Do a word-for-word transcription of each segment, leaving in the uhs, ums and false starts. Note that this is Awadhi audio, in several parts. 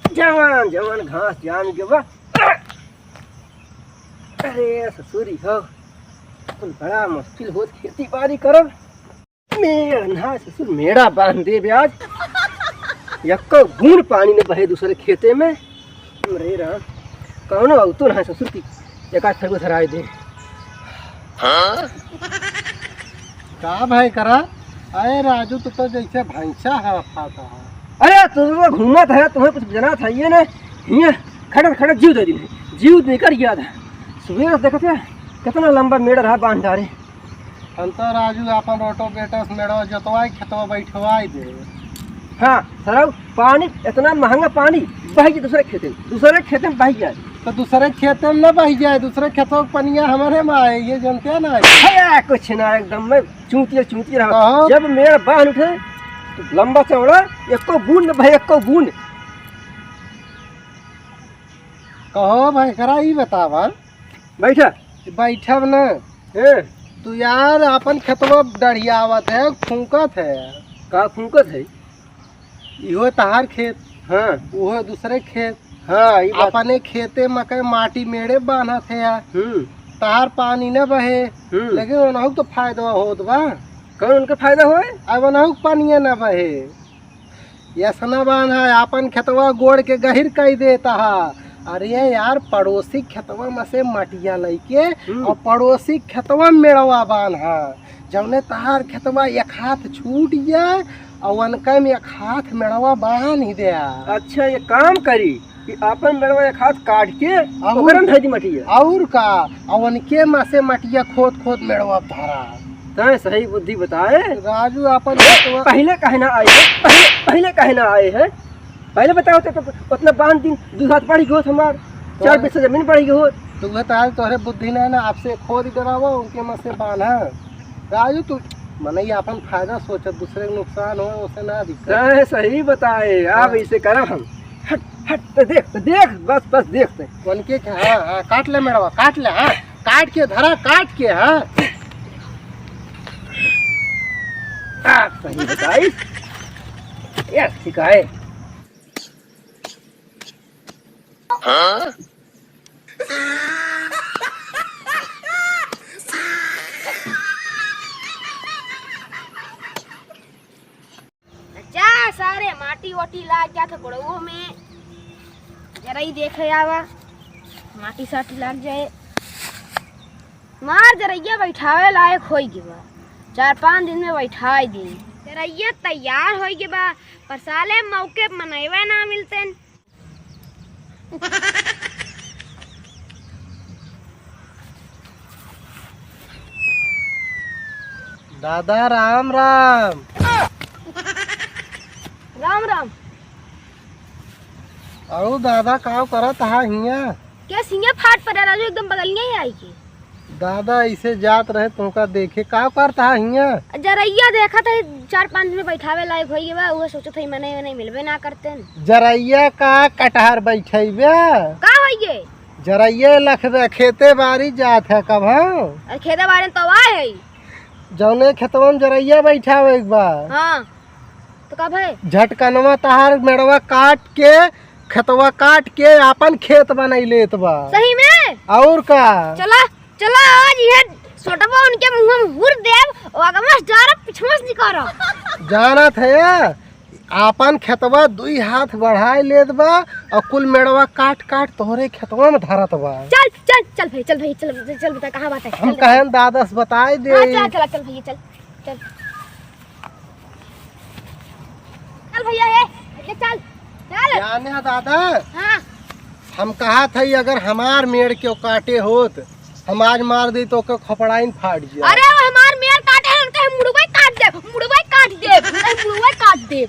जवान जवान घास जाम के बा। अरे ससुरी हो, कुल बड़ा मुश्किल होत खेती बाड़ी करब। मेड़ ना ससुर, मेड़ा बांध देबे आज। यक्को बूंद पानी न बहे दूसरे खेते में। अरे राम, कौनो अवतो ना ससुर की एकाध फेर धराए दे। हाँ? का भाई करा? अरे राजू, तू तो जैसे भैंसा है, फाता है। अरे तू तो घूमत है, तुम्हें कुछ जना था ये ना, हियाँ खड़त खड़त जीव दे दिन है, जीव निकल गया था। सुबह से देखत है, कितना लंबा मेड़ रहा बांध डारे। हम तो राजू आपन रोटोवेटर से मेड़वा जोतवाई, खेतवा बैठवाई दे। हाँ सरऊ, पानी इतना महंगा पानी बह गया दूसरे खेते में, दूसरे खेते में बह गया। तो दूसरे खेते में न बह जाए, दूसरे खेतवा के पनिया हमारे में आए, ये जानते हैं ना। है कुछ ना, एकदम में चूतिया चूतिया रहा। कहो। जब मेड़ बांध उठे तो लंबा चौड़ा एको बूंद न बहे, एको बूंद। कहो भाई करा, ई बतावा। बैठा। बैठब न। हैं? तू यार आपन खेतवा डढ़ियावत है, फूंकत है। का फूंकत है? इहो तहार खेत, हाँ। उहो दूसरे खेत। हाँ, ई बात। अपने खेते में के माटी मेड़े बांधत है यार। हम्म। तहार पानी न बहे, हम्म। लेकिन ओनहु के तो फायदा होत बा। कौन उनके फायदा होए? अब ओनहु के पानिये न बहे। यसना बांध है, आपन खेतवा गोड़ के गहिर कई देता है। अरे यार, पड़ोसी खेतवा में से मटिया लइके हम्म। और पड़ोसी खेतवा में मेड़वा बांध है, जौने तहार खेतवा एक हाथ छूट जाए और उनका में एक हाथ मेड़वा बांध ही दे। अच्छा, ये काम करी कि आपन मेड़वा एक हाथ काट के और ओकरे में धर दी मटिया। और का, और उनके में से मटिया खोद खोद मेड़वा धरा। तैं सही बुद्धि बताए। राजू आपन ए, बतवा। पहिले काहे ना आए है? पहिले, पहिले काहे ना आए है? पहिले बताओ तो, तो उतना बांध दिन, दू हाथ बढ़ गयो हमार, चार तो बीस जमीन बढ़ गयो। तो वह तो आज तोहरे बुद्धि ना है ना, आपसे खोद डरावा, उनके में से बांधा। राजू तू मनई आपन फायदा सोचत, दूसरे के नुकसान हो, उसे ना दिक्कत। तैं सही बताए, अब हाँ। इसे करब हम। हट, हट, तो देख, तो देख, बस, बस देख ते। उनके के, हाँ, हाँ, काट ले मेड़वा, काट ले, हाँ। काट के धरा, काट के, हाँ। आ, सही बताई। यस, ठीक है। हाँ? जा सारे, माटी वाटी लाग जात गोड़वो में। जरई देखे आवा, माटी साटी लाग जाए। मार जरइया बैठावे लायक होई गे बा, चार पाँच दिन में बैठाई दी। जरइया तैयार होई गे बा, पर साले मौके पे मनइवे ना मिलतेन। दादा राम राम। राम राम। अउ दादा काव करत हा हियाँ? के सिंगे फाट पड़े राजू, एकदम बगलिया ही आई के। दादा ऐसे जात रहे तोहका देखे, काव करत हा हियाँ? जरइया देखत है, चार पाँच दिन में बैठावे लायक होई बा, उहे सोचत है मनई वनई मिलबे ना करते। जरइया का कटहर बैठइबे? का होई गे? जरइया लखबे, खेते बारी जात है कब हम? अरे खेते बारी तो आए है। जौने खेतवा में जरइया बैठावे के बा। हाँ। तो का भई? झटकनवा तहार मेड़वा काट के, खेतवा काट के आपन खेत बनाई लेत बा। सही में? और का? चला, चला आज ये सोटवा उनके मुंह में हुर देब, और अगवा से डारब, पिछवा से निकारब। जानत है, आपन खेतवा दुई हाथ बढ़ाई लेत बा, और कुल मेड़वा काट काट तोहरे खेतवा में धरत बा। चल, चल, चल भई, चल भई, चल, चल, चल बता, कहाँ बात है? हम चल। कहेन दादा से बताई दे। हाँ, चल, चल, चल भई, चल, चल। चल भइया, ए, ए, चल, चल। जाने दादा, हाँ। हम कहा था, अगर हमार मेड़ के काटे होत, हम आज मार दी तो ओके खोपड़ाइन फाट जाए। अरे, वो हमार मेड़ काटे हैं, उनके हम मुड़वे काट देब, मुड़वे काट देब, उनके हम मुड़वे काट देब।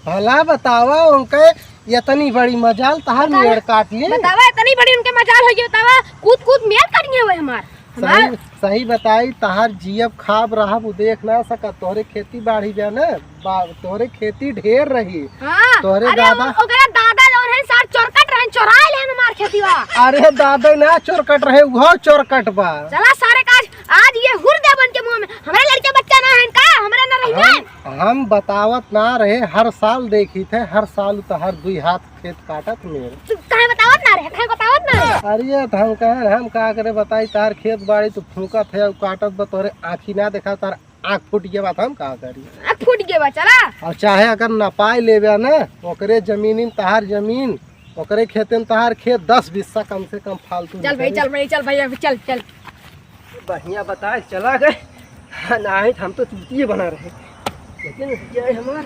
भला बतावा, उनके इतनी बड़ी मजाल, तहार बतावा, मेड़ काट ली। बतावा, इतनी बड़ी उनके मजाल होई, बतावा, कूद कूद मेड़ काटिए हुए हमार। सही, हमार सही बताई, तहार जियब खाब रहब, उ देख ना सकत, तोहरे खेती बाढ़ी बा ना, बा-, तोहरे खेती ढेर रही। हाँ, तोहरे अरे दादा उ-, ओकरा दादा जौन है सार चोरकट रहे, चोराए लेन हमार खेतीवा। अरे दादा ना चोरकट रहे, उहो चोरकट बा। चला सारे का आज, आज ये हुर देबन के मुंह में, हमरे लड़के बच्चा ना है का, हमरे ना हम, हम बतावत ना रहे, हर साल देखी थे, हर साल तोहार दुई हाथ खेत काटत मेर। तू काहे बतावत ना रहे, काहे बतावत ना रहे? अरे, त हम कहन, हम का करे बताई, तोहार खेत बाड़ी तू फूंकत है, काटत बा, तोहरे आँखी ना देखा, तोहार आँख फूट गया बा, हम का करी? आँख फूट गया बा, चला। और चाहे अगर नपाई लेबे ना, ओकरे जमीन, तोहार जमीन, ओकरे खेते में तोहार खेत, दस बिस्सा कम से कम फालतू चल भाई, निकले। चल भाई, चल भाई, अभी चल, चल। बढ़िया बताए चला गए, हाँ, नाही त हम तो चूतिए बना रहे। लेकिन ये हमार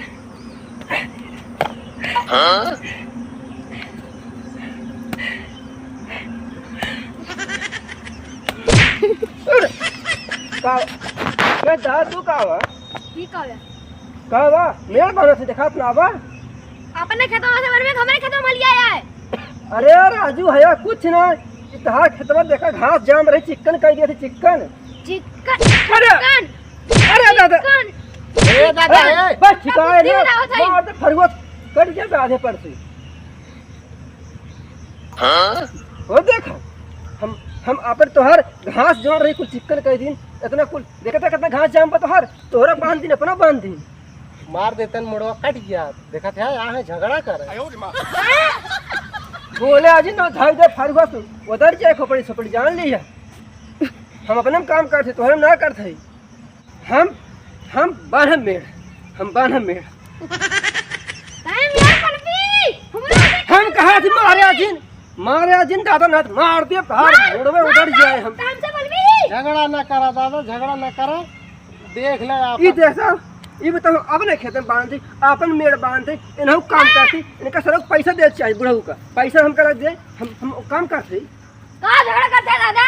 का, मैं दादा तू का बा? ई का बा? का बा? मेड़ बांधत है, देखात ना बा? अपने खेतवा से बनवे, हमरे खेतवा में लिया है। अरे राजू, हया कुछ ना, ई तहार खेतवा देखा, घास जाम रही, चिक्कन कइ दिया थे, चिक्कन। चिक्कन? अरे! चिक्कन? अरे दादा! चिक्कन? ए दादा, अरे, ए! बस ठिकाने तीन ना, आवत है। मार दे फरुआ, कट गया आधे पर से। हाँ? वो देखा, हम, हम आपन तोहार घास जोड़ रही, कुल चिक्कन कइ दिन, इतना कुल, देखता कितना घास जाम बा तोहार, तोहरा बांध दिन, अपना बांध दिन। मार देतन मुड़वा कट गया, देखत है, यहाँ है झगड़ा करे। बोले अजी ना, धाई दे फरुआ से, उधर जाए खोपड़ी सोपड़ी जान ली है। हम अपने में काम करते, तोहरे में ना करते। हम, हम बान्हब मेड़, हम बान्हब मेड़। काहे मेड़ पड़ती? हमरा से हम कहा थी मारे अजिन, मारे अजिन दादा ना मार दे, बाहर मार, मुड़वे मार, उधर मार, जाए हम। काम से बोलबी? झगड़ा ना करा दादा, झगड़ा ना करा। देख ले आप। ई देखा, ई बताओ, अपने खेत में बांध दे, आपन मेड़ बांध दे, इन्हों काम करती, इनका सरक पैसा दे चाहिए बुढ़ऊ का, पैसा हमका रख दे, हम, हम काम करते। का झगड़ा करते है दादा?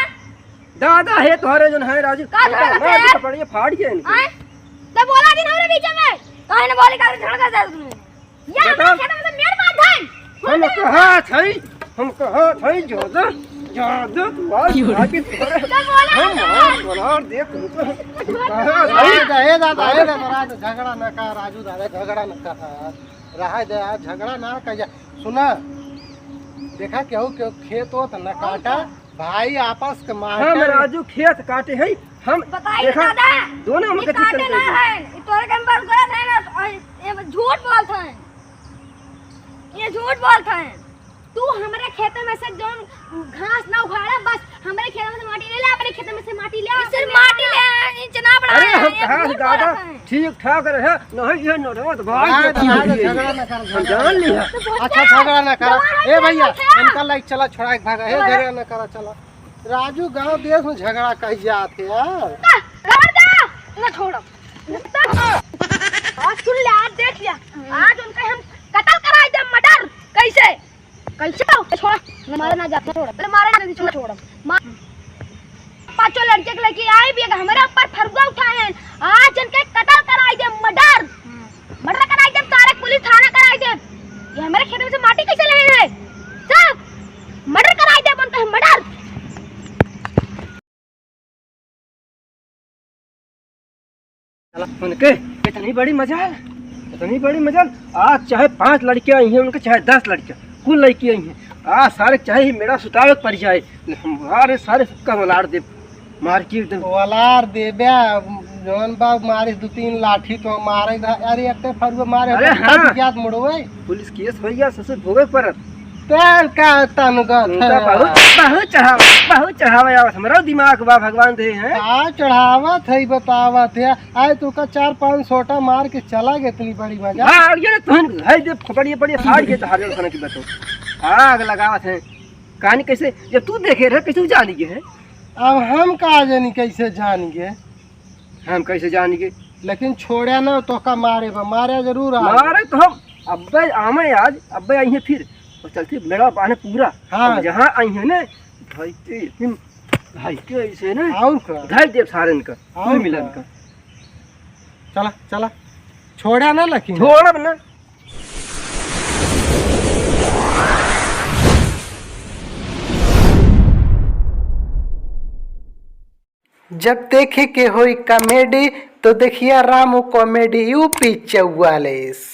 दादा है तोहरे जन है राजू। का झगड़ा करते मार है? कपड़े फाड़ के इनके। आए? तो बोला दिन हमरे बीच में। काहे न बोली, काहे झगड़ा करते है तुमने? ये बताओ। हमारे खेत में से मेड़ बांध है। हम कहा था, हम कहा था, ज्यादा, ज्यादा तू आज क्यों? आके तोहरे तो बोला हम ना। आज बना दे तुमको। कहा था। ए दा-, ए दादा, ए दादा, राजू झगड़ा ना कर, राजू दादा झगड़ा ना कर। रहा दे, आज झगड़ा ना कर जा। सुना, देखा केहू, केहू खेत ओत न काटा, भाई आपस के मार हम के राजू खेत काटे है, हम बताई देखा, दादा, दोनों हम ये के चिकन काटे ना कर दी। है, ये तोरे के हम बात करत है ना, और ये झूठ बोलत है, ये झूठ बोलत है। तू हमरे खेते में से जौन घास ना उखाड़ा, बस हमरे खेते में से माटी ले ले, अपने खेते में से माटी ले, सिर्फ अपने माटी ले, इंच ना बढ़ा अरे, है, हम ये कहाँ झूठ दादा? बोलत है। ठीक ठाक रहे, नहीं ये नौटवा तो भाई हाँ, के तो हाँ, तो ठीक है। झगड़ा ना कर, हम झगड़ा जान ना लिया। कर। अच्छा, झगड़ा ना करा। जवान ए भैया, है। इनका लाइक चला, छोड़ा एक भागा। हे, चला। झगड़ा ना करा, चला। राजू, गांव देश में झगड़ा कही जात है यार। ना, छोड़ दे, ना छोड़ो। आज सुन ले, आज देख लिया। आज उनका हम कत्ल कराई दे, मर्डर। कैसे? कैसे हो? छोड़ा, न मारे ना जाते, छोड़ा। अरे मारे ना, छोड़ा, छोड़ा। मा-, पाँचों लड़के के लेके आए भी, हमारे ऊपर फरुआ उठाए हैं। आज इनके कत्ल कराई दे, मर्डर। मर्डर कराई दे, सारे पुलिस थाना कराई दे। ये हमारे खेत में से माटी कैसे ले हैं? सब मर्डर कराई दे, बनते हैं मर्डर। चला, उनके इतनी बड़ी मजाल, इतनी बड़ी मजाल। आज चाहे पाँच लड़के आई हैं उनके, चाहे दस लड़के, कुल लड़की आई हैं। आज सारे चाहे ही मेरा सुतावे के पड़ जाए, हमारे सारे सबका वलार दे, मार के एकदम। वलार देबे, जौन बा मारिस दू तीन लाठी तो मारे दा-, अरे, एक फरुआ मारे अरे तो हाँ। फट जात मुड़वे। पुलिस केस हो गया, ससुर भोगे के पड़त। तेल का तनुगत उनका है। बहुत, बहुत चढ़ावा, बहुत चढ़ावा आवत। हमरा दिमाग बा, भगवान दे हैं। का चढ़ावत है, बतावत है। आए तो का चार पाँच सोटा मार के चला गए, इतनी बड़ी मजा। हाँ, ये ना तुहन है दे, बड़ी, बड़ी फाड़ के तो हारे खाने की बताओ। आग लगावत है। कहानी कैसे, जब तू देखे रहे, कैसे जान गए है? अब हम का जानी कैसे जान गए? हम कैसे जान गए? लेकिन छोड़ा ना, तो का मारे बा, मारे जरूर आ। मारे तो हम अब्बे आवे आज, अब्बे आई हैं फिर। और चलती मेरा बाने पूरा। हाँ। अब जहाँ आई हैं ना, भाई के, भाई के ऐसे ना। और का? धर दे सारन का, और तू मिलन का? का। चला, चला। छोड़ा ना लेकिन। छोड़ब ना। जब देखे के होई comedy, तो देखिया रामू comedy U P चौवालीस।